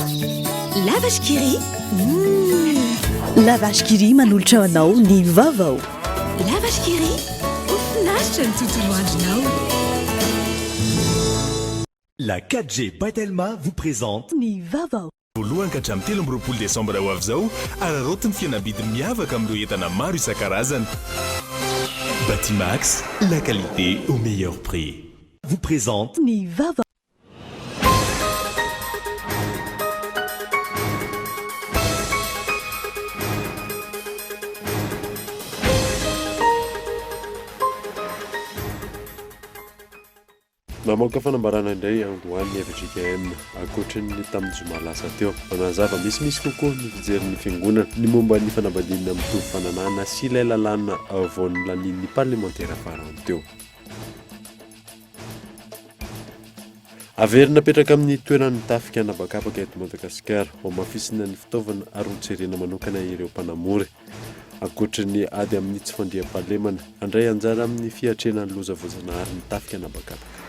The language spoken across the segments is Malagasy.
La Vache qui rit, Mmh! La Vache qui rit manolotra ho anao ny vaovao. La Vache qui rit, ho finaritra ny tontolo andronao. La 4G by Telma vous présente. Ny vaovao. Voalohany ka hatramin'ny 23 desambra ho avy izao, araraoty ny fihenam-bidy miavaka amin'ireo entana maro isan-karazany. Batimax, la qualité au meilleur prix. Vous présente. Ny vaovao. Namoaka fanambarana indray androany ny fjkm, ankoatry ny tamin'ny zoma lasa teo. Manazava misimisy kokoa ny fijerin'ny fiangonana ny momba ny fanambadiana mitovy fananahana sy ilay lalàna vao nolanian'ny parlemantera farany teo. Averina apetraka amin'ny toeran'ny tafika an'habakabaka eto Madagasikara. Hohamafisina ny fitaovana ary hojerena manokana ireo mpanamory. Ankoatry ny ady amin'ny tsy fandriampahalemana, handray anjara amin'ny fiatrehana ny loza voajanahary ny tafika an'habakabaka.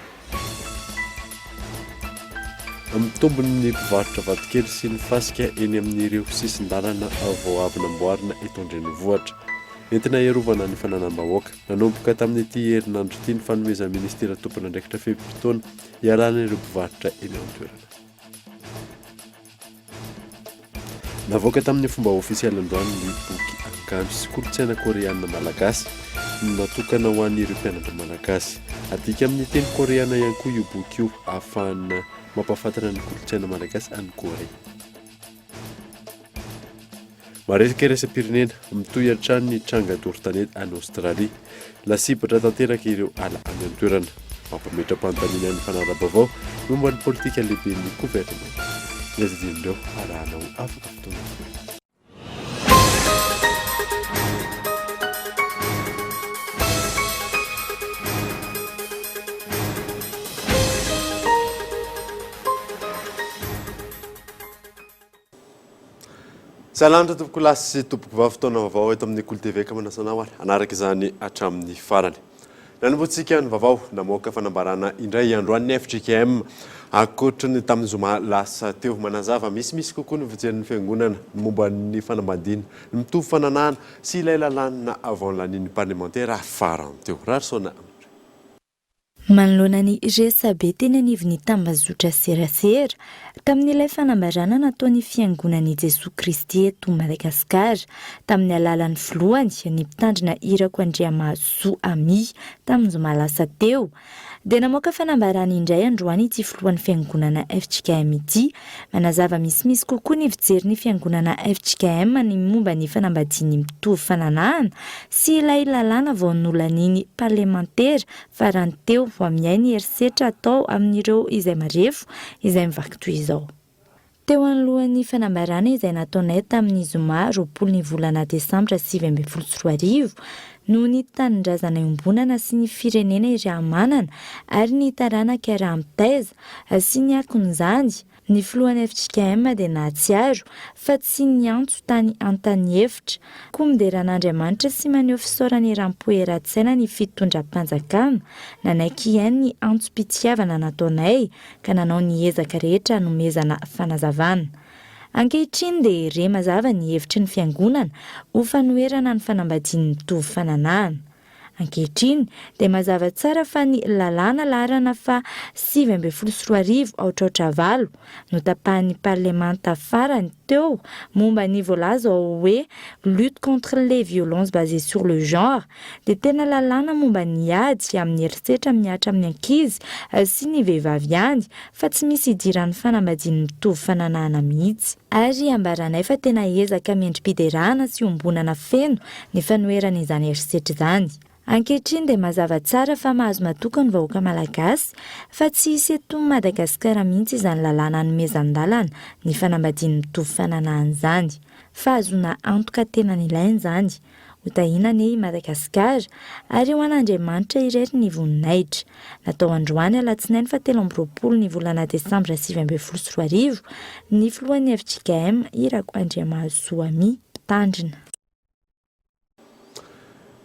Mitombo ny mpivarotra vatokely sy ny fasika eny amin'ireo sisin-dalana vao avy namboarina eto an-drenivohitra. Entina hiarovana ny fananam-bahoaka. Nanomboka tamin'ity herinandro ity ny fanomezan'ny minisitera tompon'andraikitra fe-potoana hialana ireo mpivarotra eny an-toerana. Navoaka tamin'ny fomba ofisialy androany ny boky Angano sy kolontsaina koreana malagasy, natokana ho an'ireo mpianatra malagasy. Adika amin'ny teny koreana ihany koa io boky io ahafahana mampahafantatra ny kolontsaina malagasy any Korea. Maresaka iraisam-pirenena, mitohy hatrany ny tranga doro tanety any Aostralia. Lasibatra tanteraka ireo ala any an-toerana. Mampametra-panontaniana ny mpanara-baovao momba ny politika lehiben'ny governemanta. Ny adidin'ireo arahanao afaka fotoana fohy. Salanitra tompokolahy sy tompokovavy fotoana vaovao eto amin'ny Kolo TV ka manasa anao ary hanaraka izany hatramin'ny farany. Nanombohantsika ny vaovao, namoaka fanambarana indray androany ny fjkm ankoatry ny tamin'ny zoma lasa teo. Manazava misimisy kokoa ny fijerin'ny fiangonana momba ny fanambadiana ny mitovy fananahana sy ilay lalàna vao nolanian'ny parlemantera farany teo. Raharisaona André. Manoloana ny resabe teny anivon'ny tambazotra serasera, tamin'ilay fanambarana nataon'ny Fiangonan'i Jesoa Kristy eto Madagasikara, tamin'ny alalan'ny filohany, ny mpitandrina Irako Andriamahazosoa Amy, tamin'ny zoma lasa teo, dia namoaka fanambarana indray androany ity filohan'ny Fiangonana fjkm ity, manazava misimisy kokoa ny fijerin'ny Fiangonana fjkm ny momba ny fanambadian'ny mitovy fananahana sy ilay lalàna vao nolanian'ny parlemantera farany teo vao mihay ny herisetra atao amin'ireo izay marefo izay mivaky toy izao. Teo anoloan'ny fanambarana izay nataonay tamin'ny zoma 20 ny volana desambra 2019 noho ny tanindrazana iombonana sy ny firenena iraha-manana ary ny taranaka iaraha-mitaiza sy ny akon'izany, Ny filohan'ny fjkm dia nahatsiaro fa tsy niantso tany an-taniefitra. Koa midera an'Andriamanitra sy maneho fisaorana eram-po eran-tsaina ny fitondram-panjakana nanaiky hihaino ny antsom-pitiavana nataonay ka nanao ny ezaka rehetra hanomezana fanazavana. Ankehitriny dia re mazava ny hevitry ny fiangonana ho fanoherana ny fanambadian'ny mitovy fananahana. Ankehitriny dia mazava tsara fa ny lalàna laharana faha 2019 aotraotra valo notapahan'ny parlemanta farany teo momba ny voalaza ao hoe lutte contre les violences basées sur le genre dia tena lalàna momba ny ady amin'ny herisetra mihatra amin'ny ankizy sy ny vehivavy ihany fa tsy misy idiran'ny fanambadian'ny mitovy fananahana mihitsy. Ary ambaranay fa tena ezaka mendri-piderana sy iombonana feno ny fanoherana izany herisetra izany. Ankehitriny dia mazava tsara fa mahazo matoky ny vahoaka malagasy fa tsy hisy eto Madagasikara mihitsy izany lalàna anomezan-dalana ny fanambadian'ny mitovy fananahana izany. Fahazoana antoka tena nilaina izany. Ho tahiana anie i Madagasikara ary ho an'Andriamanitra irery ny voninahitra. Natao androany alatsinainy faha 23 ny volana desambra 2019 ny filohan'ny fjkm Irako Andriamahazoa Amy, mpitandrina.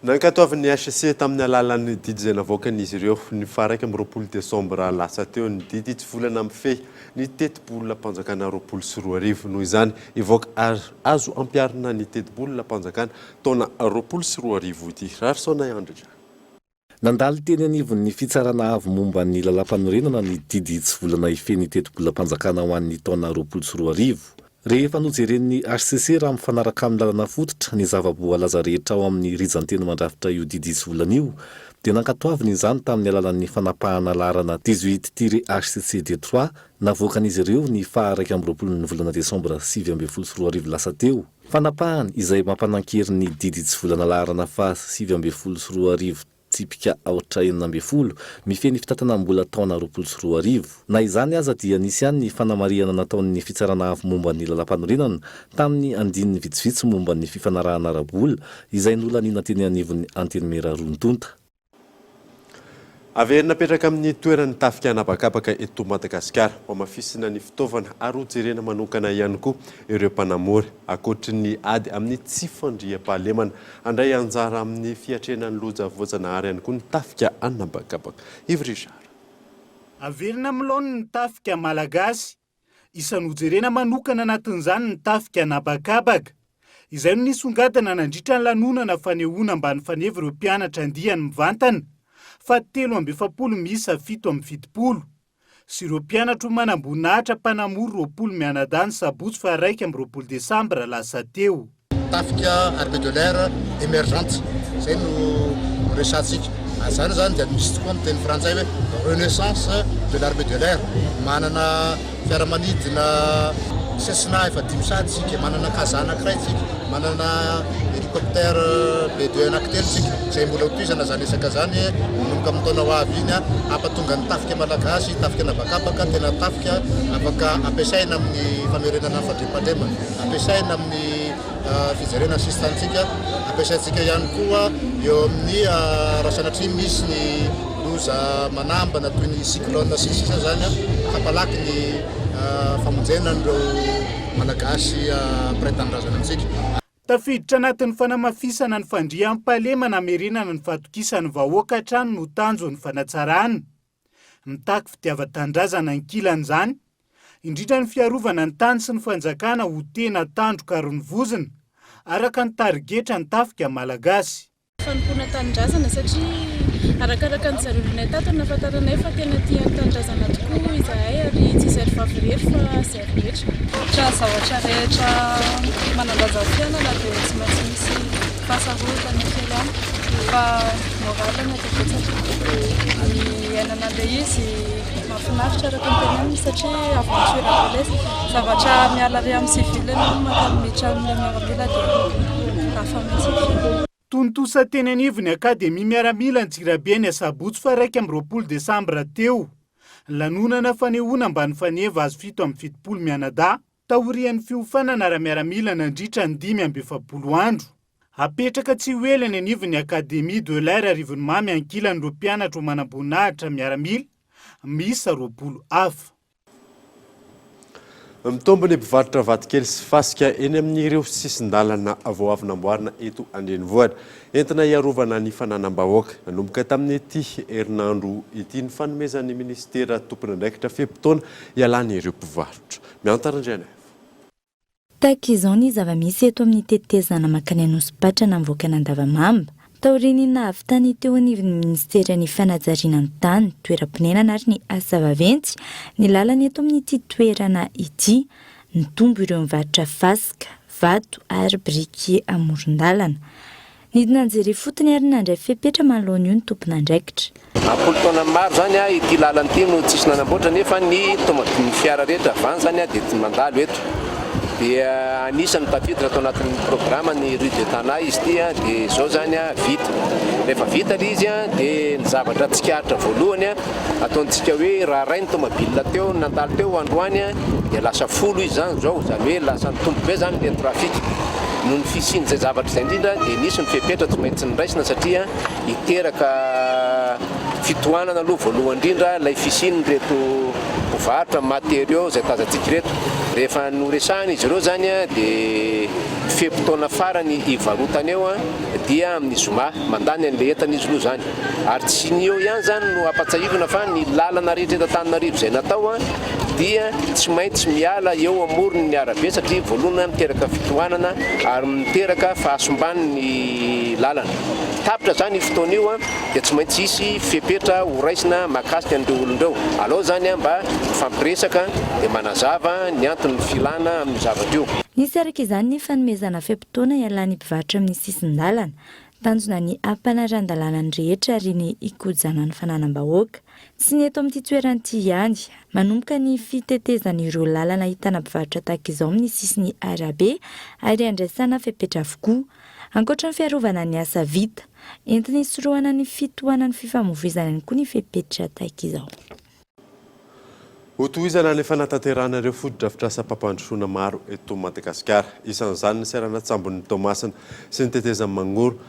Nankatoavin'ny hcc tamin'ny alalan'ny didy izay navoakan'izy ireo ny faha 21 desambra lasa teo ny didy hitsivolana mifehy ny tetibolam-panjakana 2020. Noho izany, hivoaka ary azo ampiharina ny tetibolam-panjakana taona 2020 ity. Raharisaona Andry. Nandalo teny anivon'ny Fitsarana Avo momba ny Lalàmpanorenana ny didy hitsivolana hifehy ny tetibolam-panjakana ho an'ny taona 2020. Rehefa nojeren'ny hcc raha mifanaraka amin'ny lalana fototra ny zava-boalaza rehetra ao amin'ny rijan-teny mandrafitra io didy hitsivolana io dia nankatoaviny izany tamin'ny alalan'ny fanapahana laharana dix-huit tiret hcc de trois navoakan'izy ireo ny faha 21 ny volana desambra 2019 lasa teo. Fanapahana izay mampanan-kery ny didy hitsivolana laharana faha 2019 tsipika aotra 16, mifehy ny fitantanam-bola taona 2020. Na izany aza dia nisy ihany ny fanamarihana nataon'ny Fitsarana Avo momba ny Lalàmpanorenana tamin'ny andininy vitsivitsy momba ny fifanarahana ara-bola izay nolaniana teny anivon'ny Antenimiera roa tonta. Averina apetraka amin'ny toeran'ny tafika an'habakabaka eto Madagasikara. Hohamafisina ny fitaovana ary hojerena manokana ihany koa ireo mpanamory. Ankoatry ny ady amin'ny tsy fandriampahalemana, handray anjara amin'ny fiatrehana ny loza voajanahary ihany koa ny tafika an'habakabaka. Yves Richard. Averina amin'ny laoniny ny tafika malagasy. Isan'ny hojerena manokana anatin'izany ny tafika an'habakabaka, izay no nisongadina nandritra ny lanonana fanehoana ambany faneva ireo mpianatra andiany mivantana faha 43 miisa 77 sy ireo mpianatra ho manamboninahitra mpanamory 20 mianadahy ny sabotsy faha 21 desambra lasa teo. Tafika armée de l'air emergente, izay no resahantsika. Ary izany izany dia misy tokoa amin'ny teny frantsay hoe renaissance de l'armée de l'air. Manana fiaramanidina Cessna efa dimy sahady isika, manana Casa anankiray isika, manana hélicoptère B2 anankitelo isika, izay mbola hotohizana izany resaka izany manomboka amin'ny taona ho avy iny, hampatonga ny tafika malagasy, tafika an'habakabaka, tena tafika afaka ampiasaina amin'ny famerenana ny fandriampahalemana. Ampiasaina amin'ny fijerena ny sisin-tanintsika, ampiasaintsika ihany koa eo amin'ny raha sanatria misy ny loza manambana toy ny cyclone sy ny sisa izany hampalaky ny famonjena an'ireo Malagasy mpiray tanindrazana amintsika. Tafiditra anatin'ny fanamafisana ny fandriampahalemana hamerenana ny fahatokisan'ny vahoaka hatrany no tanjon'ny fanatsarana. Mitaky fitiavan-tanindrazana ankilan'izany, indrindra ny fiarovana ny tany sy ny fanjakana ho tena tandroka ary ny vozona, araka ny tarigetra ny tafika malagasy. Fanompoana tanindrazana satria arakaraka ny zareo nenay tato no nahafantaranay fa tena tia ny tanindrazana tokoa izahay ary tsy izahay ry vavy irery fa izahay rehetra. Ohatra ny zavatra rehetra manan-danja amin'ny fiainana dia tsy maintsy misy fahasarotana kely ihany fa morale no atao betsaka. Ny iainana an'ilay izy mahafinaritra araka ny tenenina satria aventure be ilay izy. Zavatra miala ary amin'ny civil ianao mankany miditra amin'ilay miaramila dia hafa mihitsy ny fiainana. Tontosa teny anivon'ny Akademia Miaramila Antsirabe ny asabotsy faha 21 desambra teo ny lanonana fanehoana ambany faneva azo 77 mianadahy taorian'ny fiofanana ara-miaramila nandritra ny 45 andro. Hapetraka tsy ho ela eny anivon'ny Académie de l'air Arivonimamy ankilan'ireo mpianatra ho manamboninahitra miaramila miisa 20 hafa. Mitombo ny mpivarotra vatokely sy fasika eny amin'ireo sisin-dalana vao avy namboarina eto an-drenivohitra. Entina hiarovana ny fananam-bahoaka. Nanomboka tamin'ity herinandro ity ny fanomezan'ny minisitera tompon'andraikitra fe-potoana hialan'ireo mpivarotra. Miantara Andrianaivo. Tahaka izao ny zava-misy eto amin'ny tetezana mankany Anosipatrana mivoaka an'Andavamamba. Taorian'ny nahavitany teo anivon'ny minisiteran'ny fanajariana ny tany, toeram-ponenana ary ny asa vaventy ny lalana eto amin'ity toerana ity, nitombo ireo mivarotra fasika, vato ary biriky amoron-dalana. Nidina nijery ifotony ary nandray fepetra manoloana io ny tompon'andraikitra. Am-polo taona maro izany ity lalana ity no tsisy nanamboatra nefa ny tomobily ny fiara rehetra avy any izany dia tsy mandalo eto. Dia anisan'ny tafiditra tao anatin'ny programa ny rue de Tana izy ity dia izao izany vita. Rehefa vita ilay izy dia ny zavatra tsikaritra voalohany ataontsika hoe raha iray ny tomobile teo nandalo teo androany dia lasa folo izy izany izao, izany hoe lasa nitombo be izany ilay trafic. Noho ny fisian'izay zavatra izay indrindra dia nisy ny fepetra tsy maintsy noraisina satria hiteraka Fitohanana aloha voalohany indrindra ilay fisian'ireto mpivarotra matériaux izay tazantsika ireto. Rehefa noresahina izy ireo izany dia fe-potoana farany hivarotana eo dia amin'ny zoma. Mandany an'ilay entana izy aloha izany. Ary tsy ny eo ihany izany no ampatsahivina fa ny lalana rehetra eto Antananarivo izay natao dia tsy maintsy miala eo amoron'ny arabe satria voalohany miteraka fitohanana ary miteraka fahasomban'ny lalana. Tapitra izany io fotoana io dia tsy maintsy hisy fepetra ho raisina mahakasika an'ireo olona ireo. Alao izany mba mifampiresaka dia manazava ny anton'ny filana amin'io zavatra io. Nisy araka izany ny fanomezana fe-potoana hialan'ny mpivarotra amin'ny sisin-dalana. Tanjona ny hampanaran-dalàna ny rehetra ary ny hikojana ny fananam-bahoaka. Tsy ny eto amin'ity toerana ity ihany. Manomboka ny fitetezan'ireo lalana ahitana mpivarotra tahaka izao amin'ny sisin'ny arabe ary andraisana fepetra avokoa. Ankoatra ny fiarovana ny asa vita, entina hisorohana ny fitohanan'ny fifamoivoizana ihany koa ny fepetra tahaka izao. Hotohizana ny fanatanterahana ireo fotodrafitrasam-pampandrosoana maro eto Madagasikara. Isan'izany ny seranan-tsambon'i Toamasina sy ny tetezan'i Mangoro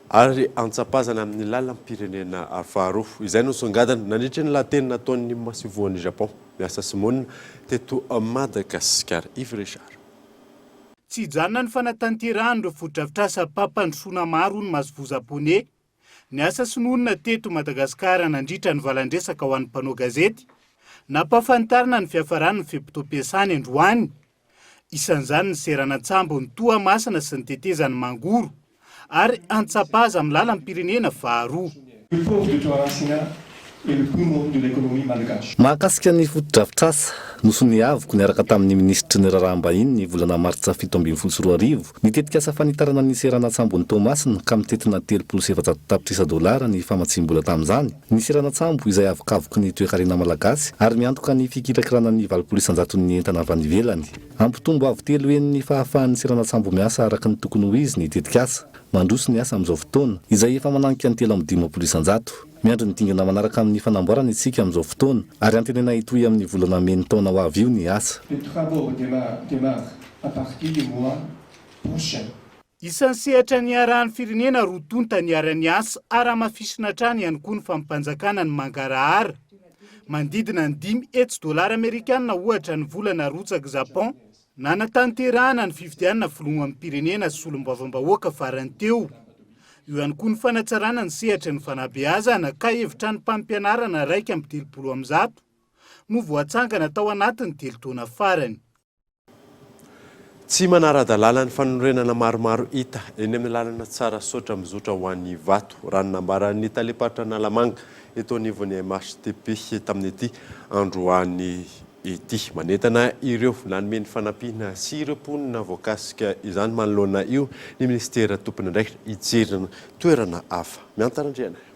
ary antsapazana amin'ny lalam-pirenena faharoa. Izay no nisongadina nandritra ny lahateny nataon'ny masoivohon'i Japon miasa sy monina teto Madagasikara, Yves Richard. Tsy hijanona ny fanatanterahana ireo fotodrafitrasam-pampandrosoana maro hoy ny masoivoho Japoney Niasa sy nonina teto Madagasikara nandritra ny valan-dresaka ho an'ny mpanao gazety, nampahafantarina ny fiafaran'ny fe-potoam-piasany androany. Isan'izany ny seranan-tsambon'i Toamasina sy ny tetezan'i Mangoro ary Antsapaza amin'ny lalam-pirenena faharoa. Le port de Toamasina est le poumon de l'économie malgache. Mahakasika ny fotodrafitrasa, nosoniaviko niaraka tamin'ny minisitry ny Raharaham-bahiny ny volana martsa 2017, Ny tetikasa fanitarana ny seranan-tsambon'i Toamasina ka mitentina 430 tapitrisa dolara ny famatsiam-bola tamin'izany. Ny seranan-tsambo izay avokavoky ny toekarena malagasy ary miantoka ny fikirakirana ny 80 isan-jaton'ny entana avy any ivelany. Hampitombo avo telo heny ny fahafahan'ny seranan-tsambo miasa araka ny tokony ho izy ny tetikasa. Mandroso ny asa amin'izao fotoana, izay efa mananika ny 53 isan-jato. Miandry ny dingana manaraka amin'ny fanamboarana isika amin'izao fotoana ary antenaina hitohy amin'ny volana mey ny taona ho avy io ny asa. Les travaux demarrent à partir du mois prochain. Isan'ny sehatra niarahan'ny firenena roa tonta niara-niasa ary hamafisina hatrany ihany koa ny fampanjakana ny mangarahara. Manodidina ny 500 dolara amerikanina ohatra ny vola narotsak'i Japon nanatanterahana ny fifidianana filoham-pirenena sy solombavambahoaka farany teo. Eo ihany koa ny fanatsarana ny sehatry ny fanabeazana ka efitranom-pampianarana 131 no voatsangana tao anatin'ny telo taona farany. Tsy manara-dalàna ny fanorenana maromaro hita eny amin'ny lalana Tsarasaotra mizotra ho any Ivato, raha ny nambaran'ny talem-paritra Analamanga eto anivon'ny MHTP tamin'ity androany ity. Manentana ireo nanome ny fanampiana sy ireo mponina voakasika izany manoloana io ny minisitera tompon'andraikitra hijery ny toerana hafa. Miantsa Randrianaivo.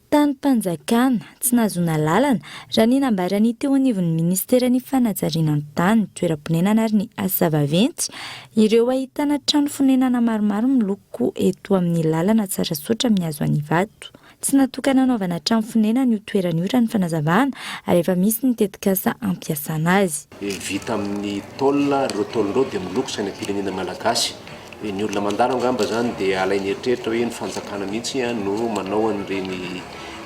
Tanim-panjakana, tsy nahazoana alalana, raha ny nambaran'ny teo anivon'ny minisiteran'ny fanajariana ny tany, toeram-ponenana ary ny asa vaventy, ireo ahitana trano fonenana maromaro miloko eto amin'ny lalana Tsarasaotra mihazo an'Ivato. Tsy natokana hanaovana trano fonenana io toerana io raha ny fanazavana ary efa misy ny tetikasa hampiasana azy. Vita amin'ny tôle ary ireo tôle ireo dia miloko sainam-pirenena malagasy. Ny olona mandalo angamba izany dia alainy eritreritra hoe ny fanjakana mihitsy no manao an'ireny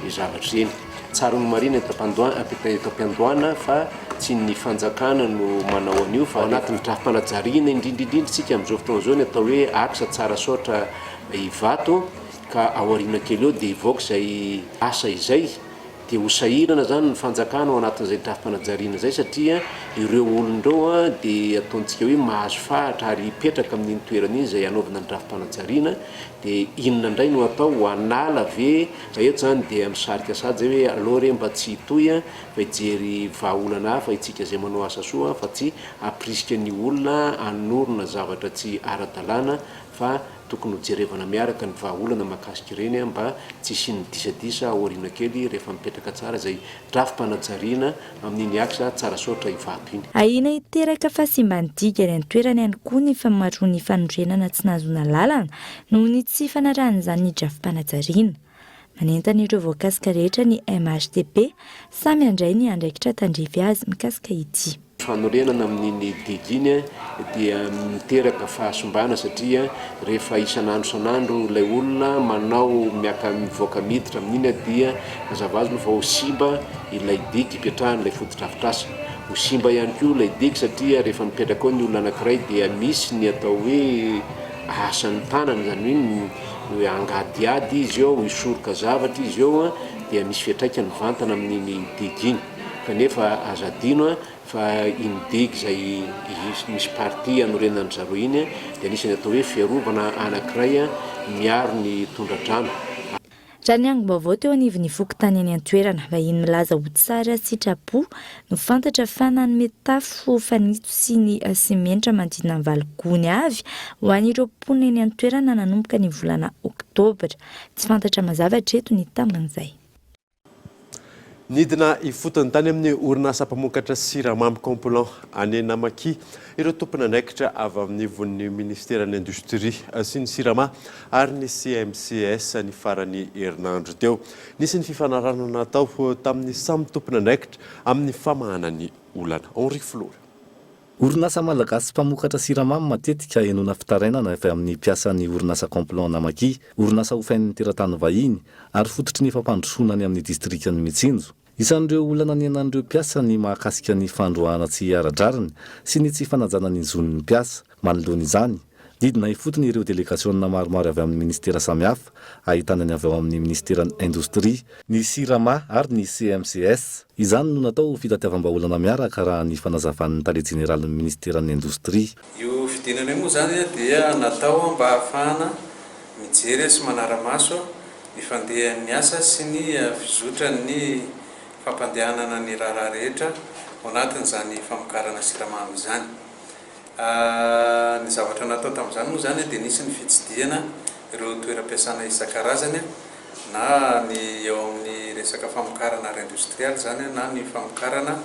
zavatra ireny. Tsara nomarihina eto am-piandohana fa tsy ny fanjakana no manao an'io fa ao anatin'ny drafi-panajariana indrindra indrindra isika amin'izao fotoana izao ny atao hoe axe Tsarasaotra Ivato. Ka aoriana kely eo dia hivoaka izay asa izay, dia ho sahirana izany ny fanjakana ao anatin'izay drafi-panajariana izay satria ireo olona ireo dia ataontsika hoe mahazo fahatra ary hipetraka amin'iny toerana iny izay hanaovana ny drafi-panajariana, dia inona indray no atao, ho hanala ve? Fa eto izany dia misarika sady izay hoe aleo re mba tsy hitohy fa hijery vahaolana hafa isika izay manao asa soa fa tsy hampirisika ny olona hanorina zavatra tsy ara-dalàna fa Tokony ho jerevana miaraka ny vahaolana mahakasika ireny mba tsy hisian'ny disadisa aoriana kely rehefa mipetraka tsara izay drafi-panajariana amin'iny axe Tsarasaotra Ivato iny. Ahiana hiteraka fahasimban'ny digy any an-toerana ihany koa ny famaroan'ny fanorenana tsy nahazoana lalana noho ny tsy fanarahan'izany ny drafi-panajariana. Manentana ireo voakasika rehetra ny MHTP samy handray ny andraikitra tandrify azy mikasika ity. Fanorenana amin'iny digue iny dia miteraka fahasimbana satria rehefa isan'andro isan'andro ilay olona manao miaka mivoaka miditra amin'iny dia mazava azy moa fa ho simba ilay digue ipetrahan'ilay fotodrafitrasa. Ho simba ihany koa ilay digue satria rehefa mipetraka ao ny olona anankiray dia misy ny atao hoe asan'ny tanana izany hoe hangadihady izy eo, hisoroka zavatra izy eo dia misy fiantraikany mivantana amin'iny digue iny. Kanefa aza adino fa iny digue izay misy partie anorenan-dry zareo iny dia anisan'ny atao hoe fiarovana anankiray miaro ny tondra-drano. Raha ny angom-baovao teo anivon'ny fokontany any an-toerana, vahiny milaza ho tsara sitrapo no fantatra fa nanome tafo fanitso sy ny simenitra manodidina ny valo gony avy ho an'ireo mponina eny an-toerana nanomboka ny volana oktobra. Tsy fantatra mazava hatreto ny tambin'izay. Nidina ifotony tany amin'ny orinasa mpamokatra siramamy Complan any Namakia ireo tompon'andraikitra avy amin'ny ivon'ny minisiteran'ny Indostria sy ny Sirama ary ny CMCS ny faran'ny herinandro teo. Nisy ny fifanarahana natao tamin'ny samy tompon'andraikitra amin'ny famahana ny olana. Henri Flora. Orinasa malagasy mpamokatra siramamy matetika ahenoana fitarainana avy amin'ny mpiasan'ny orinasa Complan Namakia, orinasa hofain'ny teratany vahiny ary fototry ny fampandrosoana any amin'ny distrikan'i Mitsinjo. Isan'ireo olana niainan'ireo mpiasa ny mahakasika ny fandroahana tsy ara-drariny sy ny tsy fanajana ny zon'ny mpiasa. Manoloana izany, nidina ifotony ireo delegasiona maromaro avy amin'ny minisitera samihafa, ahitana ny avy ao amin'ny minisiteran'ny Indostria, ny Sirama ary ny CMCS. Izany no natao ho fitadiavam-bahaolana miaraka raha ny fanazavan'ny tale jeneralin'ny minisiteran'ny Indostria. Io fidinana io moa izany dia natao mba hahafahana mijery sy manara-maso ny fandehan'ny asa sy ny fizotran'ny fampandehanana ny raharaha rehetra ao anatin'izany famokarana siramamy izany. Ny zavatra natao tamin'izany moa izany dia nisy ny fitsidihana ireo toeram-piasana isan-karazany na ny eo amin'ny resaka famokarana ara-indostrialy izany na ny famokarana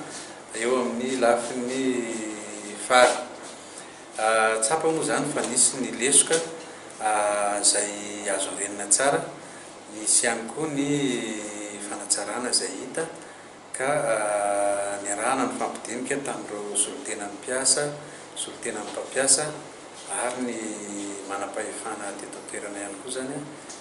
eo amin'ny lafiny fary. Tsapa moa izany fa nisy ny lesoka izay azo arenina tsara, nisy ihany koa ny fanatsarana izay hita ka niarahana nifampidinika tamin'ireo solontenan'ny mpiasa, solontenan'ny mpampiasa ary ny manam-pahefana teto an-toerana ihany koa izany.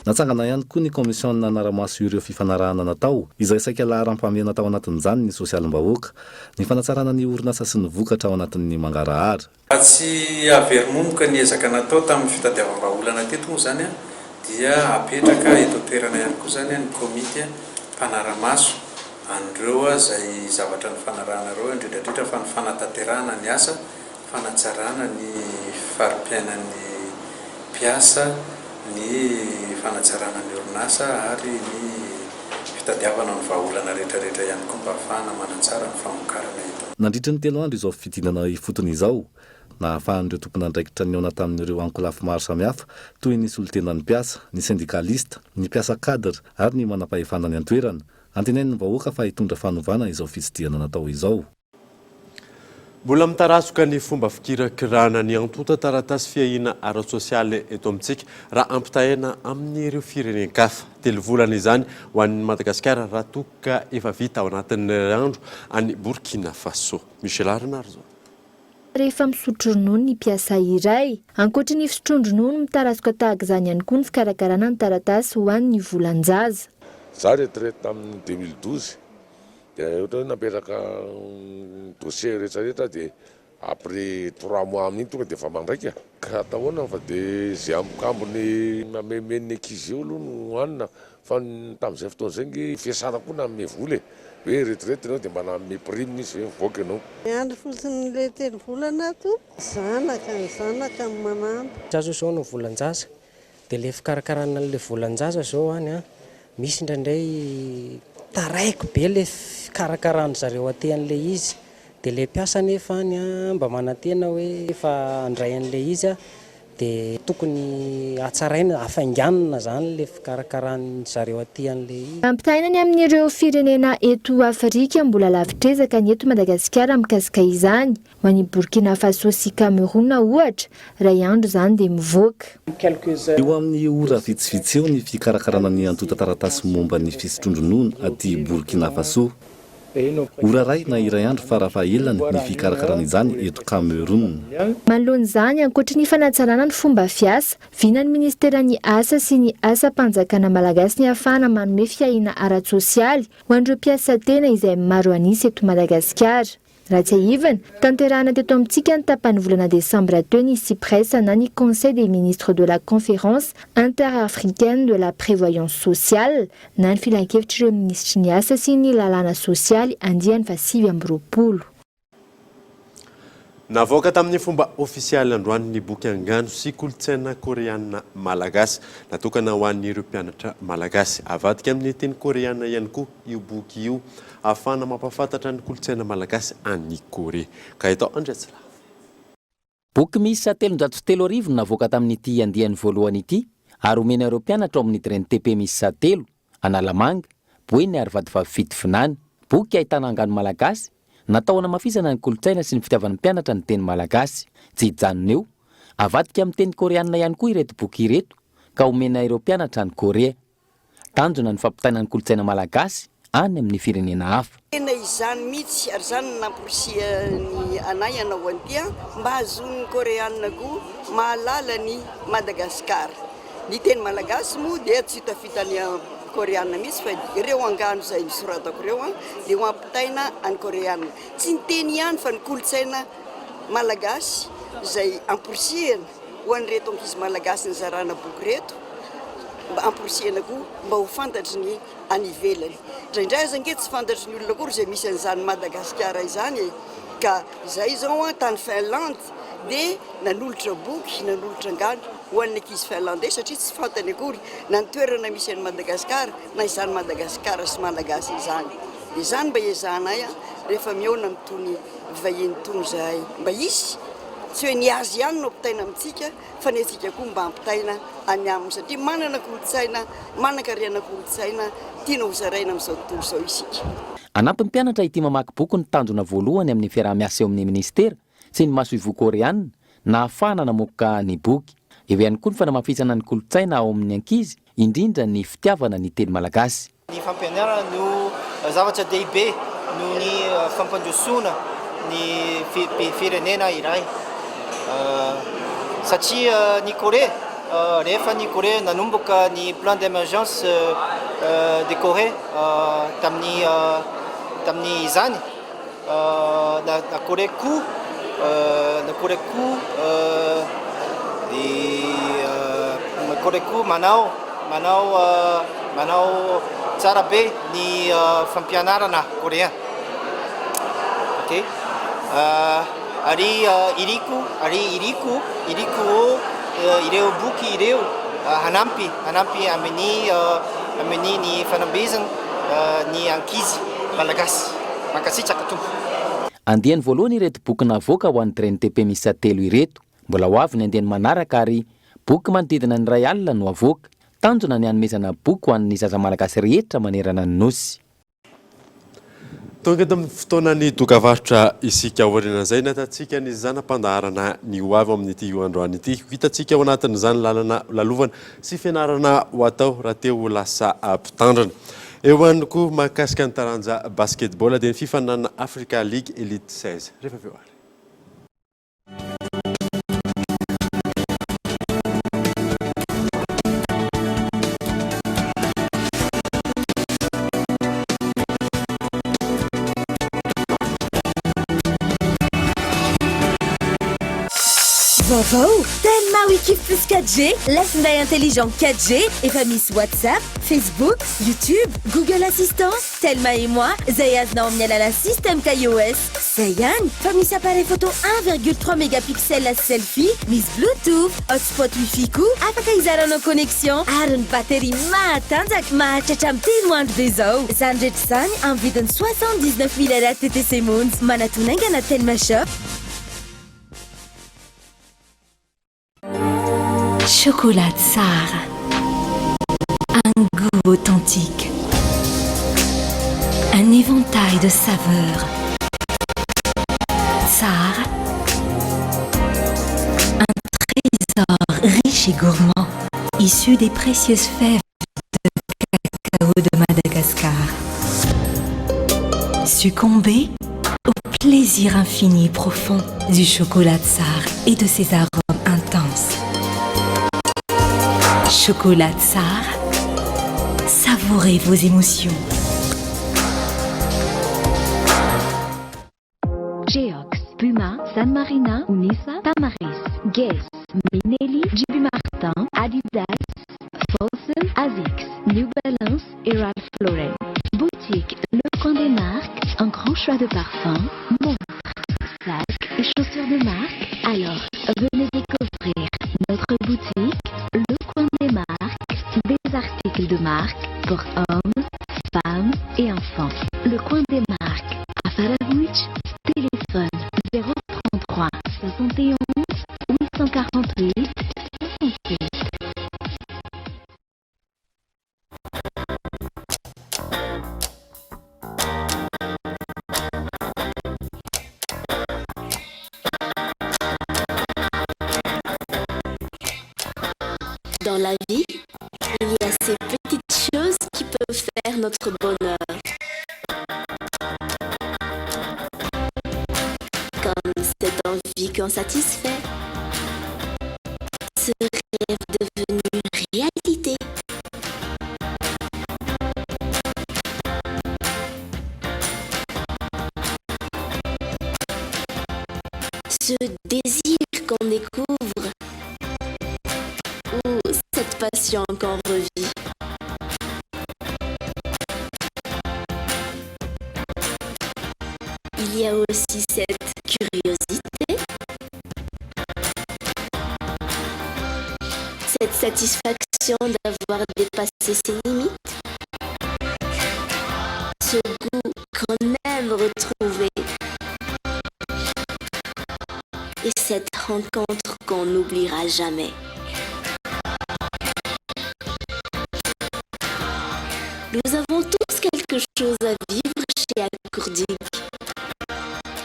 Natsangana ihany koa ny kaomisiona hanara-maso ireo fifanarahana natao, izay saika laharam-pahamehana tao anatin'izany ny sosialim-bahoaka, ny fanatsarana ny orinasa sy ny vokatra ao anatin'ny mangarahara. Mba tsy hahavery momoka ny ezaka natao tamin'ny fitadiavam-bahaolana teto moa izany dia hapetraka eto an-toerana ihany koa izany ny komity mpanara-maso an'ireo izay zavatra nifanarahana ireo, indrindra indrindra fa ny fanatanterahana ny asa fanatsarana ny fari-piainan'ny mpiasa, ny fanatsarana ny orinasa ary ny fitadiavana ny vahaolana rehetrarehetra ihany koa mba hahafahana manatsara ny famokarana eto. Nandritry ny telo andro izao fidinana ifotony izao, nahafahan'ireo tompon'andraikitra nihaona tamin'ireo ankolafy maro samihafa toy ny solontenan'ny mpiasa, ny sendikalista, ny mpiasa cadre ary ny manampahefana any an-toerana. Antenain'ny vahoaka fa hitondra fanovana izao fitsidihana natao izao. Mbola mitarazoka ny fomba fikirakirana ny antontan-taratasy fiahiana ara-tsosialy eto amintsika raha ampitahaina amin'ireo firenen-kafa. Telo volana izany ho an'i Madagasikara raha toa ka efa vita ao anatin'ny iray andro any Burkina Faso. Michel Raharinarison. Rehefa misotro ronono ny mpiasa iray. Ankoatry ny fisotroan-dronono, mitarazoka tahaka izany ihany koa ny fikarakarana ny taratasy ho an'ny volan-jaza. Za retraite tamin'ny 2012 dia ohatra hoe nametraka dossier rehetra rehetra dia Après trois mois amin'iny tonga dia efa mandraika. Ka atao ahoana fa dia izay ambokambony namenomen'ny ankizy eo aloha no hohanina fa tamin'izay fotoana izay ange fiasana koa nanome vola e! Hoe retraite ianao dia mba nanome prime izy hoe mivoaka ianao. Miandry fotsiny ilay telo volana ato. Zanaka, ny zanaka no manampy. Za zao zao hanao volan-jaza Dia ilay fikarakarana an'ilay volan-jaza izao any an, misy indraindray taraiky be ilay fikarakaran-dry zareo aty an'ilay izy. Dia ilay mpiasa anefa any an, mba manantena hoe efa handray an'ilay izy aho, dia tokony hatsaraina, hafainganina izany ilay fikarakaran-dry zareo aty an'ilay izy. Ampitahaina ny amin'ireo firenena eto Afrika, mbola lavitr'ezaka ny eto Madagasikara mikasika izany. Ho an'i Burkina Faso sy Cameroun, ohatra, iray andro izany dia mivoaka. Eo amin'ny ora vitsivitsy eo ny fikarakarana ny antontan-taratasy momba ny fisotroan-dronono aty Burkina Faso. Ora iray na iray andro farafahaelany ny fikarakarana izany eto Cameroun. Manoloana izany, ankoatry ny fanatsarana ny fomba fiasa, vinan'ny minisiteran'ny Asa sy ny Asam-panjakana malagasy ny hahafahana manome fiahiana ara-tsosialy ho an'ireo mpiasa tena izay maro an'isa eto Madagasikara. Raha tsiahivina, tanterahana teto amintsika ny tapany volana desambra teo ny Cipressa na ny Conseil des ministres de la Conférence inter-africaine de la prévoyance sociale na ny filankevitr'ireo minisitry ny asa sy ny lalàna sosialy andiany faha-29. Navoaka tamin'ny fomba ofisialy androany ny boky Angano sy kolontsaina koreana malagasy. Natokana ho an'ireo mpianatra malagasy. Avadika amin'ny teny koreana ihany koa io boky io ahafahana mampahafantatra ny kolontsaina malagasy any Korea. Gaëtan Andriatsilavo. Boky miisa 33 no navoaka tamin'ity andiany voalohany ity ary omena ireo mpianatra ao amin'ny Dren-TP miisa telo, Analamanga, Boeny ary Vatovavy Fitovinany. Boky ahitana angano malagasy, natao hanamafisana ny kolontsaina sy ny fitiavan'ny mpianatra ny teny malagasy. Tsy hijanona eo, avadika amin'ny teny koreanina ihany koa ireto boky ireto ka omena ireo mpianatra any Korea. Tanjona ny fampitaina ny kolontsaina malagasy any amin'ny firenena hafa. Tena izany mihitsy ary izany no namporisihany anay hanao an'ity mba hahazoan'ny Koreana koa mahalala an'i Madagasikara. Ny teny malagasy moa dia tsy ho tafita any Koreana mihitsy fa ireo angano izay nosoratako ireo dia ho ampitaina any Koreana. Tsy ny teny ihany fa ny kolontsaina malagasy izay amporisihana ho an'ireto ankizy malagasy nizarana boky ireto mba amporisihana koa mba ho fantatry ny any ivelany. Indraindray aza ange tsy fantatry ny olona akory izay misy an'izany Madagasikara izany e! Ka izay izao an, tany Finlande dia nanolotra boky, nanolotra angano ho an'ny ankizy finlandais satria tsy fantany akory na ny toerana misy an'i Madagasikara na izany Madagasikara sy Malagasy izany. Dia izany mba iezahanay rehefa mihaona amin'itony vahiny itony izahay mba hisy Tsy hoe ny azy ihany no ampitaina amintsika fa ny antsika koa mba ampitaina any aminy satria manana kolontsaina, manankarena kolontsaina tiana hozaraina amin'izao tontolo izao isika. Hanampy ny mpianatra ity mamaky boky ny tanjona voalohany amin'ny fiaraha-miasa eo amin'ny minisitera sy ny masoivoho koreana nahafahana namoaka ny boky. Eo ihany koa ny fanamafisana ny kolontsaina ao amin'ny ankizy, indrindra ny fitiavana ny teny malagasy. Ny fampianarana no zavatra dehibe noho ny fampandrosoana ny firenena iray satria ny Corée rehefa ny Corée nanomboka ny plan d'emergence de Corée tamin'ny tamin'ny izany na Corée koa na Corée koa na Corée koa manao manao manao tsara be ny fampianarana coréen ok ary iriko ary iriko iriko ireo boky ireo hanampy hanampy amin'ny amin'ny ny fanambezana ny ankizy malagasy. Mankasitraka tompoko. Andiany voalohany ireto boky navoaka ho an'ny Dren-TP miisa telo ireto. Mbola ho avy ny andiany manaraka ary boky manodidina ny 1000 no havoaka. Tanjona ny hanomezana boky ho an'ny zaza malagasy rehetra manerana ny Nosy. Tonga eto amin'ny fotoanan'ny dokavarotra isika. Aorianan'izay, nahitantsika ny zana-pandaharana ny ho avy amin'ity androany ity. Ho hitantsika ao anatin'izany lalana lalovana sy fianarana ho atao raha te ho lasa mpitandrina. Eo ihany koa mahakasika ny taranja basketball dia ny fifaninanana Africa League Elite 16. Rehefa avy eo ary. Vaovao, Telma Wiki Plus 4G, ilay finday intelligent 4G efa misy WhatsApp, Facebook, YouTube, Google Assistant, Telma et moi izay azonao amin'ny alalan'ny système KaiOS. Izay ihany fa misy appareil photo 1,3 mégapixel selfie, misy bluetooth, hotspot wifi koa afaka hizaranao connexion ary ny batterie mahatanjaka mahatratra amin'ny telo andro be izao. Izany rehetra izany amin'ny vidiny 79 mille ariary TTC monja. Manatona haingana Telma Shop. Chocolat tsara. Un goût authentique. Un éventail de saveurs. Tsara. Un trésor riche et gourmand, issu des précieuses fèves de cacao de Madagascar. Succombez au plaisir infini et profond du chocolat tsara et de ses arômes intenses. Chocolat tsara, savourez vos émotions. Geox, Puma, San Marina, Unisa, Tamaris, Guess, Minelli, JB Martin, Adidas, Fossil, Asics, New Balance et Ralph Lauren. Boutique Le Coin des Marques, un grand choix de parfums, montres, sacs et chaussures de marque. Alors, venez découvrir notre boutique Le Coin des Marques, des articles de marque pour hommes, femmes et enfants. Le Coin des Marques à Faravohitra, téléphone 033 71 848 68. Dans la vie, il y a ces petites choses qui peuvent faire notre bonheur. Comme cette envie qu'on satisfait. Ce rêve devenu réalité. Ce désir qu'on découvre ou cette passion qu'on revit. Il y a aussi cette curiosité, cette satisfaction d'avoir dépassé ses limites, ce goût qu'on aime retrouver et cette rencontre qu'on n'oubliera jamais. Nous avons tous quelque chose à vivre chez Akoor Digue.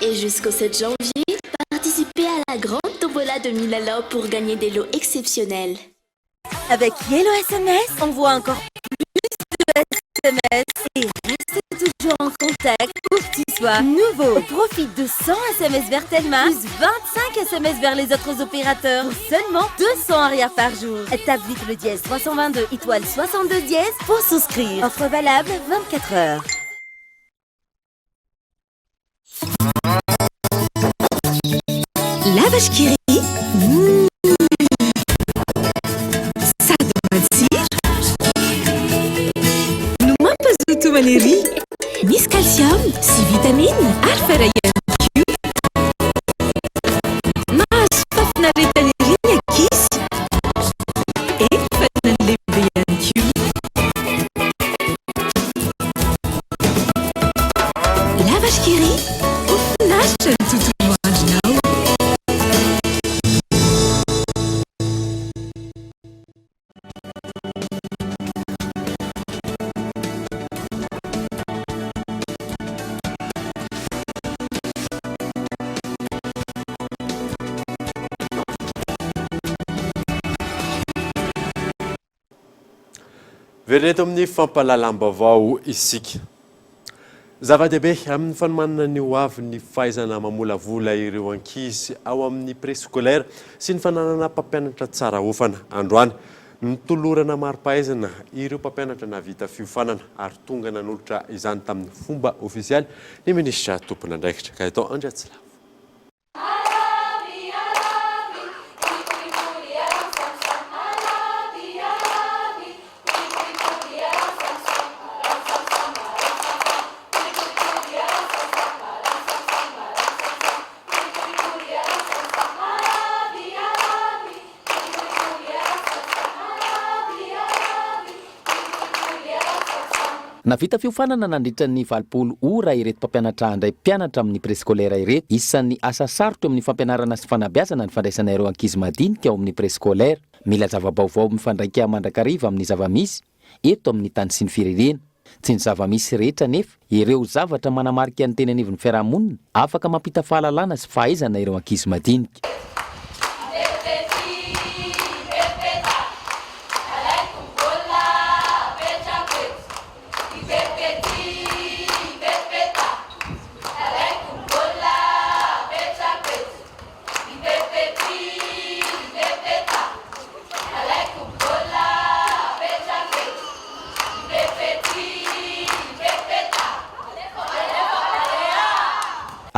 Et jusqu'au 7 janvier, participez à la grande tombola de Milalao pour gagner des lots exceptionnels. Avec Yellow SMS, envoie encore plus de SMS et reste toujours en contact où que tu sois. Nouveau, profite de 100 SMS vers Telma, plus 25 SMS vers les autres opérateurs pour seulement 200 ariary par jour. Tape vite le dièse 322 étoile 62 dièse pour souscrire. Offre valable 24 heures. La Vache qui rit. Sady matsiro no mampazoto homana ery. Misy calcium sy vitamine ary fer ihany koa. Mahazo fahafinaretana ery ny ankizy. Efa na ny lehibe ihany koa. La Vache qui rit, ho finaritra ny tontolo andronao. Miverina eto amin'ny fampahalalam-baovao isika. Zava-dehibe amin'ny fanomanana ny ho avy ny fahaizana mamolavola ireo ankizy ao amin'ny préscolaire sy ny fananana mpampianatra tsara ofana. Androany, notolorana mari-pahaizana ireo mpampianatra nahavita fiofanana ary tonga nanolotra izany tamin'ny fomba ofisialy ny minisitra tompon'andraikitra, Gaëtan Andriatsilavo. Nahavita fiofanana nandritra ny 80 ora ireto mpampianatra handray mpianatra amin'ny préscolaire ireto. Isan'ny asa sarotra eo amin'ny fampianarana sy fanabeazana ny fandraisana ireo ankizy madinika ao amin'ny préscolaire. Mila zava-baovao mifandraika mandrakariva amin'ny zava-misy eto amin'ny tany sy ny firenena. Tsy ny zava-misy rehetra anefa, ireo zavatra manamarika ny teny anivon'ny fiarahamonina, afaka mampita fahalalana sy fahaizana ireo ankizy madinika.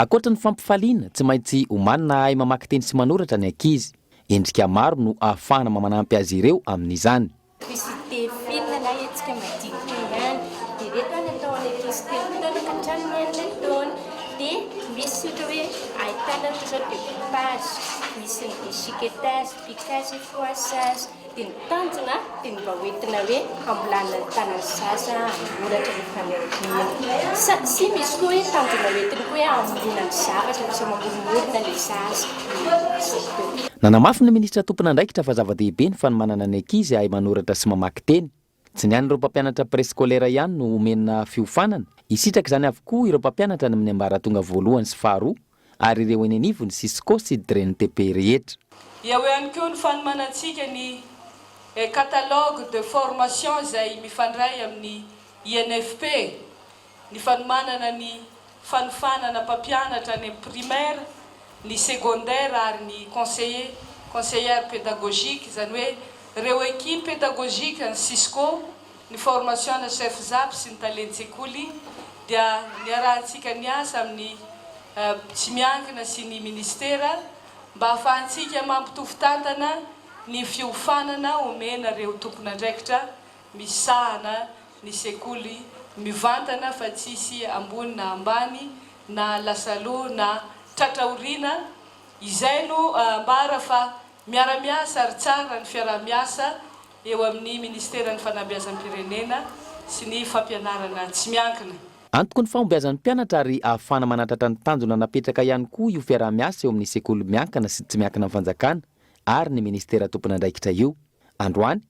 Ankoatra ny fampifaliana, tsy maintsy omanina hahay mamaky teny sy manoratra ny ankizy. Endrika maro no ahafahana manampy azy ireo amin'izany. Publicité film na hetsika madinika ihany. Dia ireto any atao any ankizy telo taona ka hatramin'ny enina taona. Dia misy ohatra hoe ahitana ohatra izao découpage, misy ny déchiquetage, piquage et froissage. Dia ny tanjona dia ny mba hoentina hoe hambolana ny tanan'ny zaza hanoratra rehefa any aoriana. Sa sy misy koa hoe tanjona hoentiny koa hoe hamoronana ny zavatra, lasa mamoromorona ilay zaza. Izay teo. Nanamafy ny minisitra tompon'andraikitra fa zava-dehibe ny fanomanana ny ankizy hahay manoratra sy mamaky teny. Tsy ny an'ireo mpampianatra préscolaire ihany no omena fiofanana, hisitraka izany avokoa ireo mpampianatra any amin'ny ambaratonga voalohany sy faharoa ary ireo eny anivon'ny Cisco sy Dren-TP rehetra. Eo ihany koa ny fanomanantsika ny catalogue de formation izay mifandray amin'ny INFP, ny fanomanana ny fanofanana mpampianatra any amin'ny primaire, ny secondaire ary ny conseiller, conseillère pédagogique, izany hoe ireo équipe pédagogique ny Cisco, ny formation-na chef zap sy ny talen-tsekoly dia niarahantsika niasa amin'ny tsy miankina sy ny ministera mba hahafahantsika mampitovy tantana ny fiofanana omena ireo tompon'andraikitra misahana ny sekoly mivantana fa tsisy ambony na ambany na lasa aloha na tratra aoriana, izay no ambara fa miara-miasa ary tsara ny fiaraha-miasa eo amin'ny Ministeran'ny Fanabeazam-pirenena sy ny Fampianarana tsy miankina. Antoky ny fahombiazan'ny mpianatra ary ahafahana manatratra ny tanjona napetraka ihany koa io fiaraha-miasa eo amin'ny sekoly miankina sy tsy miankina amin'ny fanjakana ary ny ministera tompon'andraikitra io. Androany,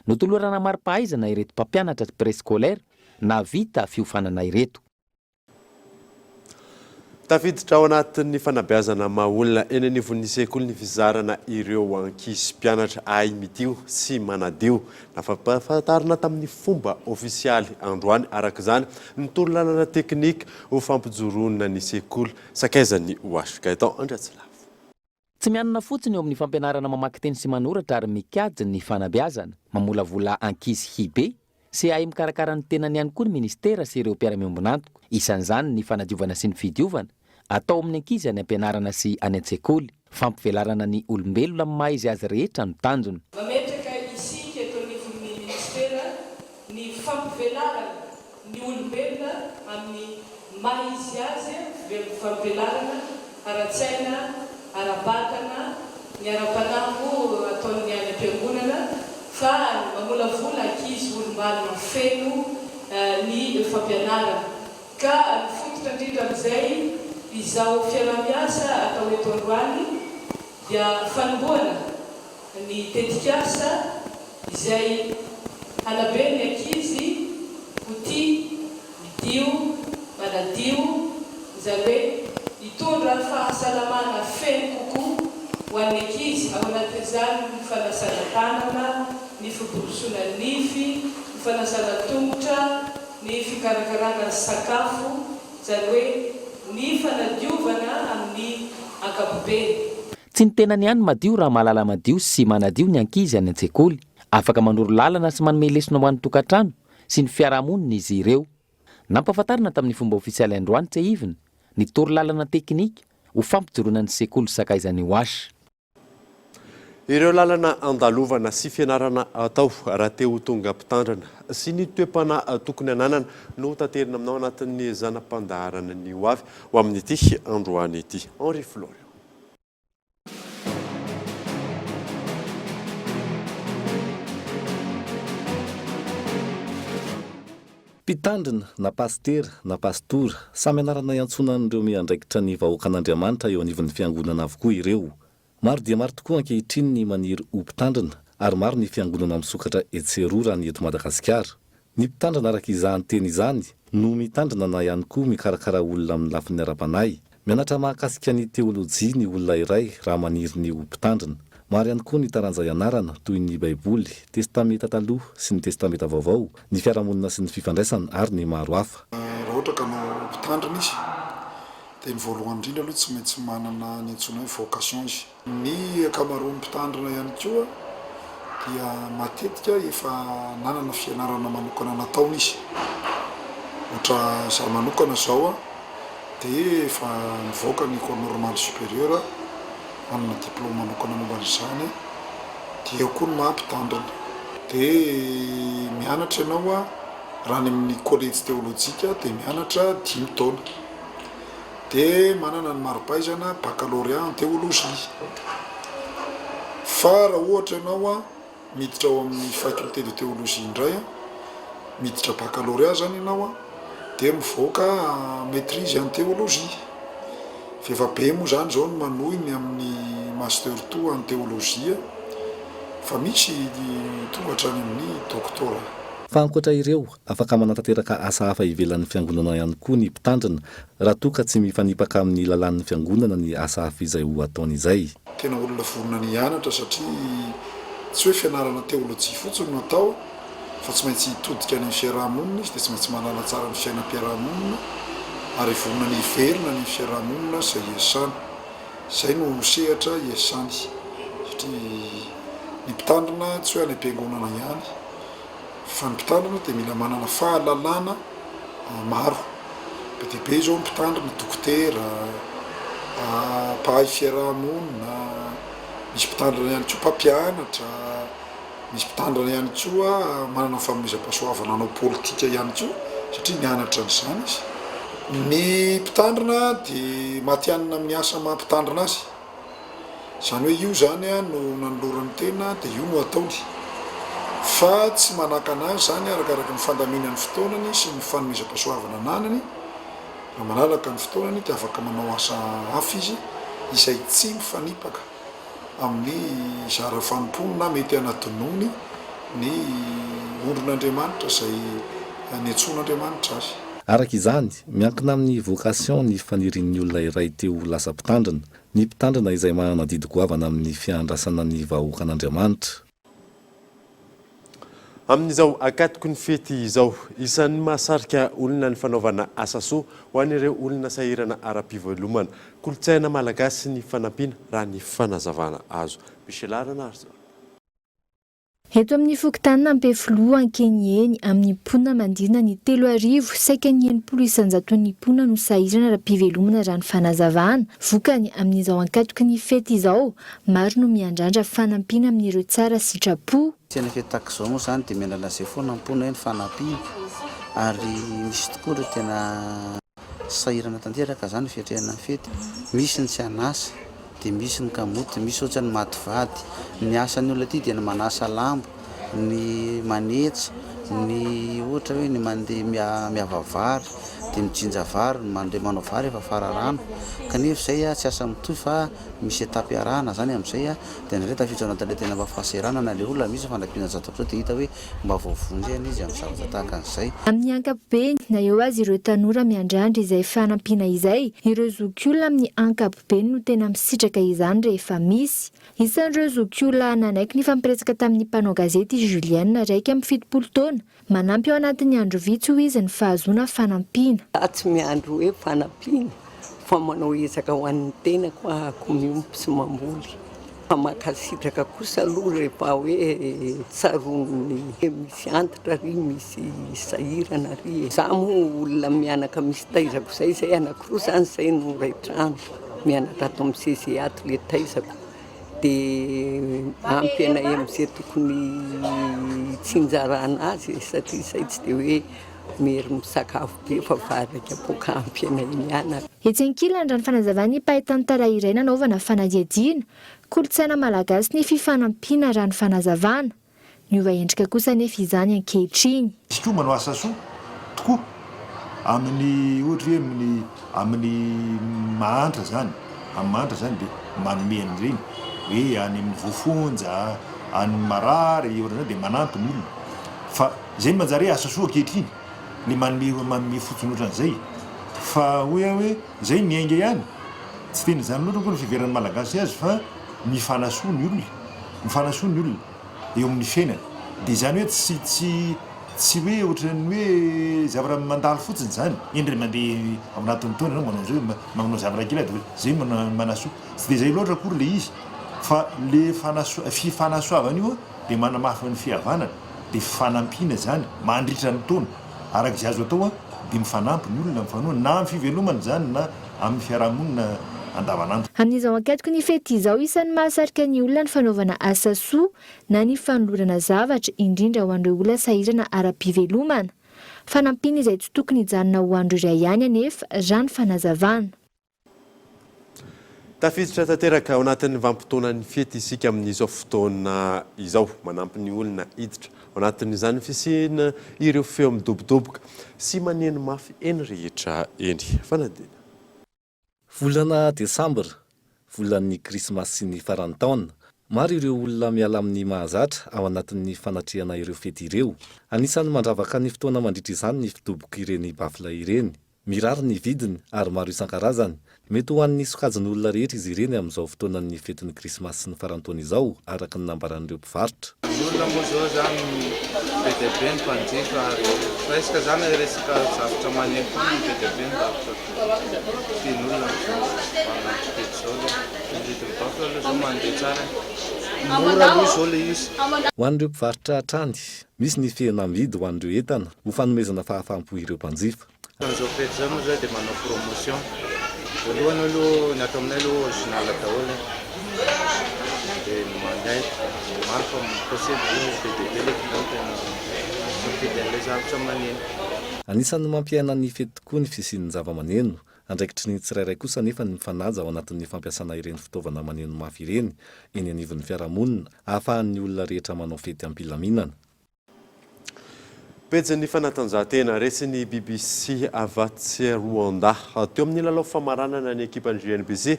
Notolorana mari-pahaizana ireto mpampianatra préscolaire nahavita fiofanana ireto. Tafiditra ao anatin'ny fanabeazana maha olona eny anivon'ny sekoly ny fizarana ireo ankizy mpianatra hahay midio sy manadio. Nafampahafantarina tamin'ny fomba ofisialy androany araka izany ny torolalana teknika ho fampijoroana ny sekoly sakaizan'ny OH. Gaëtan Andriatsilavo. Tsy mianina fotsiny eo amin'ny fampianarana mamaky teny sy manoratra ary mikajy ny fanabeazana, mamolavola ankizy hibe sy hahay mikarakara ny tenany ihany koa ny minisitera sy ireo mpiara-miombon'antoka. Isan'izany ny fanadiovana sy ny fidiovana, atao amin'ny ankizy any am-pianarana sy any an-tsekoly. Fampivelarana ny olombelona amin'ny maha izy azy rehetra no tanjona. Mametraka isika eto anivon'ny minisitera ny fampivelarana ny olombelona amin'ny maha izy azy, fampivelarana ara-tsaina, ara-batana, ny ara-panahy moa ataon'ny any am-piangonana fa mamolavola ankizy olom-banona feno ny fampianarana. Ka ny fototra indrindra amin'izay izao fiaraha-miasa atao eto androany dia fanombohana ny tetikasa izay hanabe ny ankizy ho tia midio, manadio, izany hoe hitondra fahasalamana feno kokoa ho an'ny ankizy, ao anatin'izany ny fanasana tanana, ny fiborosoana nify, ny fanasana tongotra, ny fikarakarana ny sakafo. Izany hoe ny fanadiovana amin'ny ankapobeny. Tsy ny tenany ihany madio raha mahalala madio sy manadio ny ankizy any an-tsekoly. Afaka manoro lalana sy manome lesona ho an'ny tokantrano sy ny fiarahamonina izy ireo. Nampahafantarina tamin'ny fomba ofisialy androany tsiahivina ny torolalana teknika ho fampijoroana ny sekoly sakaizan'ny WASH. Ireo lalana andalovana sy fianarana atao raha te ho tonga mpitandrina sy ny toe-panahy tokony hananana no hotaterina aminao anatin'ny zana-pandaharana ny ho avy ho amin'ity androany ity. Henri Florian. Mpitandrina, na pasitera, na pastora, samy anarana iantsoana an'ireo miandraikitra ny vahoakan'Andriamanitra eo anivon'ny fiangonana avokoa ireo. Maro dia maro tokoa ankehitriny ny maniry ho mpitandrina ary maro ny fiangonana misokatra etsy sy eroa raha ny eto Madagasikara. Ny mpitandrina araka izany teny izany no mitandrina na ihany koa mikarakara olona amin'ny lafiny ara-panahy. Mianatra mahakasika ny teolojia ny olona iray raha maniry ny ho mpitandrina. Maro ihany koa ny taranja ianarana, toy ny Baiboly, Testamenta Taloha sy ny Testamenta Vaovao, ny fiarahamonina sy ny fifandraisana, ary ny maro hafa. Raha ohatra ka hanao mpitandrina izy dia ny voalohany indrindra aloha tsy maintsy manana ny antsoina hoe vocation izy. Ny ankamaroan'ny mpitandrina ihany koa dia matetika efa nanana fianarana manokana nataony izy. Ohatra izaho manokana izao. dia efa nivoaka ny École Normale Supérieure, manana diplôme manokana momba an'izany, dia eo koa ny maha mpitandrina. Dia mianatra ianao raha any amin'ny kolejy teolojika dia mianatra dimy taona. Dia manana ny mari-pahaizana baccalauréat en théologie. Fa raha ohatra ianao miditra ao amin'ny faculté de théologie indray, miditra baccalauréat izany ianao dia mivoaka maîtrise en théologie. Fa efa be moa izany izao ny manohy ny amin'ny master two en théologie fa misy tonga hatrany amin'ny doctorat. Fa ankoatra ireo, afaka manatanteraka asa hafa ivelan'ny fiangonana ihany koa ny mpitandrina raha toa ka tsy mifanipaka amin'ny lalàn'ny fiangonana ny asa hafa izay ho ataony izay. Tena olona vonona ny hianatra satria tsy hoe fianarana teolojia fotsiny no atao fa tsy maintsy hitodika any amin'ny fiaraha-monina izy dia tsy maintsy mahalala tsara ny fiainam-piaraha-monina ary vonona ny hiverina any amin'ny fiaraha-monina izay iasany. Izay no sehatra iasany satria ny mpitandrina tsy hoe any am-piangonana ihany Fa ny mpitandrina dia mila manana fahalalana maro. Be dia be izao ny mpitandrina, dokotera, mpahay fiaraha-monina, misy mpitandrina ihany koa mpampianatra, misy mpitandrina ihany koa manana ny fanomezam-pahasoavana hanao politika ihany koa satria nianatra an'izany izy. Ny mpitandrina dia matihanina amin'ny asa maha mpitandrina azy. Izany hoe io izany no nanolorany tena dia io no ataony. Fa tsy manakana azy izany arakaraka ny fandaminany fotoanany sy ny fanomezam-pahasoavana ananany, raha malalaka ny fotoanany dia afaka manao asa hafa izy izay tsy mifanipaka amin'ny zara fanompoany na mety hanadinoany ny ondrin'Andriamanitra izay niantsoan'Andriamanitra azy. Araka izany, miankina amin'ny vocation ny fanirian'ny olona iray te ho lasa mpitandrina. Ny mpitandrina izay manana adidy goavana amin'ny fiandrasana ny vahoakan'Andriamanitra. Amin'izao ankatoky ny fety izao, isan'ny mahasarika olona ny fanaovana asa soa ho an'ireo olona sahirana ara-pivelomana. Kolontsaina malagasy ny fanampiana, raha ny fanazavana azo. Michela Ranarison. Eto amin'ny fokontanin' Ampefiloha, Ankeniheny, amin'ny mponina manodidina ny 3000, saika ny 60 isan-jaton'ny mponina no sahirana ara-pivelomana raha ny fanazavana. Vokany, amin'izao ankatoky ny fety izao, maro no miandrandra fanampiana amin'ireo tsara sitrapo. Tena fety tahaka izao moa izany dia miandrandra an'izay foana ny mponina hoe ny fanampiana ary misy tokoa ireo tena sahirana tanteraka izany ny fiatrehana ny fety. Misy ny tsy an'asa. dia misy ny kamoty, misy ohatry ny maty vady, ny asan'ny olona aty dia ny manasa lamba, ny manetsa, ny ohatra hoe ny mandeha miava vary, dia mijinja vary, ny mandeha manao vary efa fararano, kanefa izay tsy asa mitohy fa misy étape iarahana izany amin'izay, dia indraindray tafiditra ao anatin'ilay tena mba fahasahiranana ilay olona, misy fanampiana zato amin'izao dia hita hoe mba voavonjy ihany izy amin'ny zavatra tahaka an'izay. Amin'ny ankapobeny, na eo aza ireo tanora miandrandra izay fanampiana izay, ireo zokiolona amin'ny ankapobeny no tena misitraka izany rehefa misy. Isan'ireo zokiolona nanaiky nifampiresaka tamin'ny mpanao gazety i Julienne, 71 taona. Manampy ao anatin'ny andro vitsy hoy izy ny fahazoana fanampiana. Za tsy miandry hoe fanampiana fa manao ezaka ho an'ny tenako ahako miompy sy mamboly. Fa mankasitraka kosa aloha rehefa hoe tsaroan'ny hoe misy antitra ary misy sahirana ary e. Za moa olona mianaka misy taizako zay, zay anakiroa zany zay no iray trano, mianatra ato amin'ny CG ato le taizako. Dia ampy anay amin'izay tokony hitsinjarana azy e, satria izay tsy dia hoe mery misakafo be fa vary kapoaka ampy anay mianaka. Etsy ankilany, raha ny fanazavan'ny mpahay tantara iray nanaovana fanadihadiana, kolontsaina malagasy ny fifanampiana raha ny fanazavana. Niova endrika kosa anefa izany ankehitriny. Izy koa manao asa soa tokoa amin'ny ohatra hoe amin'ny amin'ny mahantra izany, amin'ny mahantra izany dia manome an'ireny hoe any amin'ny voafonja, any marary, ohatran'izany dia manampy ny olona. Fa izay no manjary hoe asa soa ankehitriny, le manome manome fotsiny ohatran'izay. Fa hoy aho hoe izay miainga ihany, tsy tena izany loatra akory ny fiheveran'ny Malagasy azy fa mifanasoa ny olona, mifanasoa ny olona. eo amin'ny fiainana. Dia izany hoe tsy tsy tsy hoe ohatran'ny hoe zavatra mandalo fotsiny izany. Indray mandeha ao anatin'ny taona ianao manao an'izao, manao zavatra kely dia izay no manasoa. Tsy dia izay loatra akory ilay izy fa ilay fanasoa- fifanasoavana io dia manamafy ny fihavanana, dia fifanampiana izany mandritra ny taona. Araka izay azo atao. Dia mifanampy ny olona, mifanohana na amin'ny fivelomana izany na amin'ny fiarahamonina andavanandro. Amin'izao ankatoky ny fety izao, isan'ny mahasarika ny olona ny fanaovana asa soa na ny fanolorana zavatra, indrindra ho an'ireo olona sahirana ara-pivelomana. Fanampiana izay tsy tokony hijanona ho andro iray ihany anefa, raha ny fanazavana. Tafiditra tanteraka ao anatin'ny vanim-potoanan'ny fety isika amin'izao fotoana izao. Manampy ny olona hiditra ao anatin'izany fisiana ireo feo midobodoboka sy maneno mafy eny rehetra eny. Fanadina. Volana desambra, volan'ny krismasy sy ny faran'ny taona. Maro ireo olona miala amin'ny mahazatra ao anatin'ny fanatrehana ireo fety ireo. Anisan'ny mandravaka ny fotoana mandritra izany ny fidobok'ireny bafla ireny. Mirary ny vidiny ary maro isan-karazany. Mety ho an'ny sokajin'olona rehetra izy ireny amin'izao fotoanan'ny fetin'ny krismasy sy ny faran-taona izao, araka ny nambaran'ireo mpivarotra. Ny olona moa izao izany be dia be ny mpanjifa ary presque izany resaka zavatra maneno foana no be dia be ny zavatra tian'olona amin'izao vaninandro fety izao aloha. Ny vidin'ny baffle aloha izao mandeha tsara e. Mora aloha izao ilay izy. Ho an'ireo mpivarotra hatrany, misy ny fihenam-bidy ho an'ireo entana ho fanomezana fahafaham-po ireo mpanjifa. Amin'izao fety izao moa izao dia manao promotion. Voalohany aloha ny ato aminay aloha original daholo e. Dia mandeha maro fa possible be dia be ilay client tena mifidy an'ilay zavatra maneno. Anisan'ny mampiaina ny fety tokoa ny fisian'ny zava-maneno. Andraikitry ny tsirairay kosa anefa ny mifanaja ao anatin'ny fampiasana ireny fitaovana maneno mafy ireny eny anivon'ny fiarahamonina ahafahan'ny olona rehetra manao fety am-pilaminana. Pejin'ny fanatanjahantena, resin'ny BBC Avatsy Rwanda teo amin'ny lalao famaranana ny ekipan'ny GNBC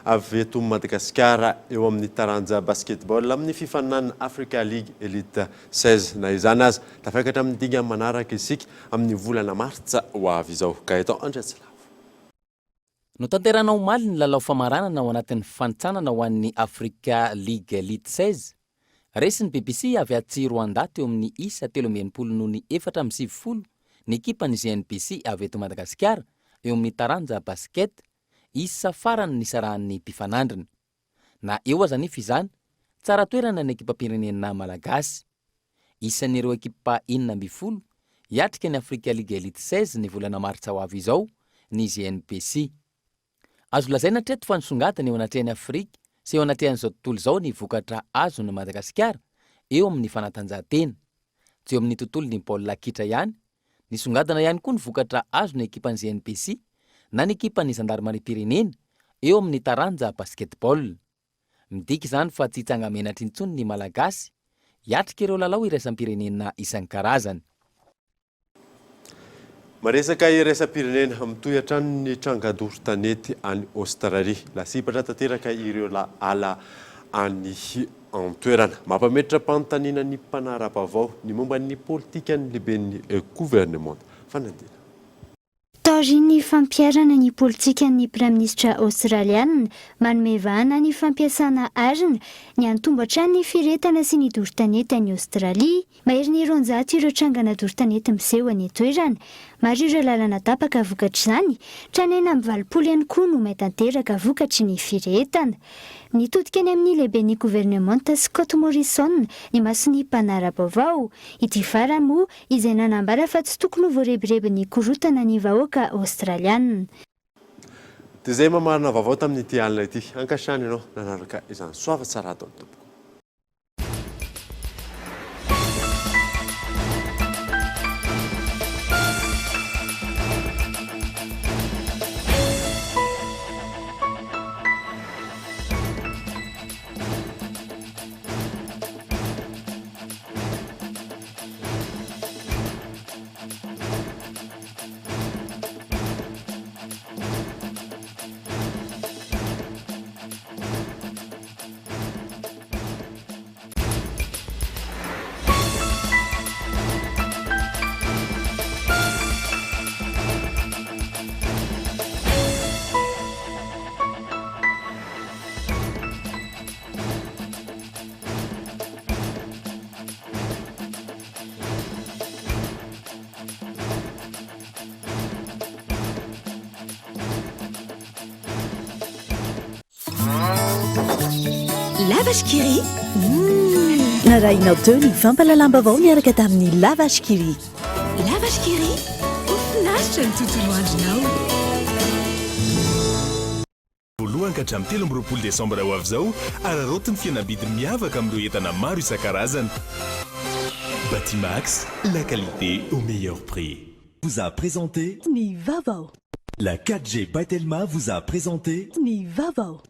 avy eto Madagasikara eo amin'ny taranja basketball amin'ny fifaninanana Africa League Elite 16. Na izany aza, tafakatra amin'ny dingana manaraka isika amin'ny volana martsa ho avy izao. Gaëtan Andriatsilavo. Notanterahina omaly ny lalao famaranana ao anatin'ny fanintsanana ho an'ny Africa League Elite 16. Resin'ny BBC avy atsy Rwanda teo amin'ny isa 63 noho ny 94 ny ekipan'ny GNBC avy eto Madagasikara eo amin'ny taranja basket, isa farany nisarahan'ny mpifanandrina. Na eo aza anefa izany, tsara toerana ny ekipam-pirenena malagasy. Isan'ireo ekipa 16 hiatrika ny Africa League Elite 16 ny volana martsa ho avy izao ny GNPC. Azo lazaina hatreto fa nisongadina eo anatrehan'i Afrika sy eo anatrehan'izao tontolo izao ny vokatra azon'i Madagasikara eo amin'ny fanatanjahantena. Tsy eo amin'ny tontolon'ny baolina kitra ihany Nisongadina ihany koa ny vokatra azon'ny ekipan'ny GNBC na ny ekipan'ny zandarimariam-pirenena eo amin'ny taranja basketball. Midika izany fa tsy hitsanga-menatra intsony ny Malagasy hiatrika ireo lalao iraisam-pirenena isan-karazany. Maresaka iraisam-pirenena, mitohy hatrany ny tranga doro tanety any Aostralia. Lasibatra tanteraka ireo ala any an-toerana. Mampametra-panontaniana ny mpanara-baovao ny momba ny politikan'ny lehiben'ny governemanta. Fanadihana. Taorian'ny fampiharana ny politikan'ny Praiminisitra Aostraliana manome vahana ny fampiasana arina, niantombo hatrany ny firehetana sy ny doro tanety any Aostralia. Maherin'ny 200 ireo trangana doro tanety miseho any an-toerana. Maro ireo lalana tapaka vokatr'izany. Trano 86 ihany koa no may tanteraka vokatry ny firehetana. Nitodika any amin'ny lehiben'ny governemanta Scott Morrison ny mason'ny mpanara-baovao. Ity farany moa izay nanambara fa tsy tokony ho voarebirebin'ny korontana ny vahoaka Aostraliana. Dia izay mamarana vaovao tamin'ity alina ity. Ankasitrahana ianao nanaraka izany. Soava tsara daholo tompoko. La Vache qui rit Mmh Narahinao teo ny fampahalalam-baovao niaraka tamin'ny La Vache qui rit. La Vache qui rit Ho finaritra! Mahafinaritra ny tontolo andronao. Voalohany ka hatramin'ny 23 desambra ho avy izao, araraoty ny fihenam-bidy miavaka amin'ireo entana maro isan-karazany. Batimax, la qualité au meilleur prix. Vous a présenté Ny vaovao. La 4G by Telma vous a présenté Ny vaovao.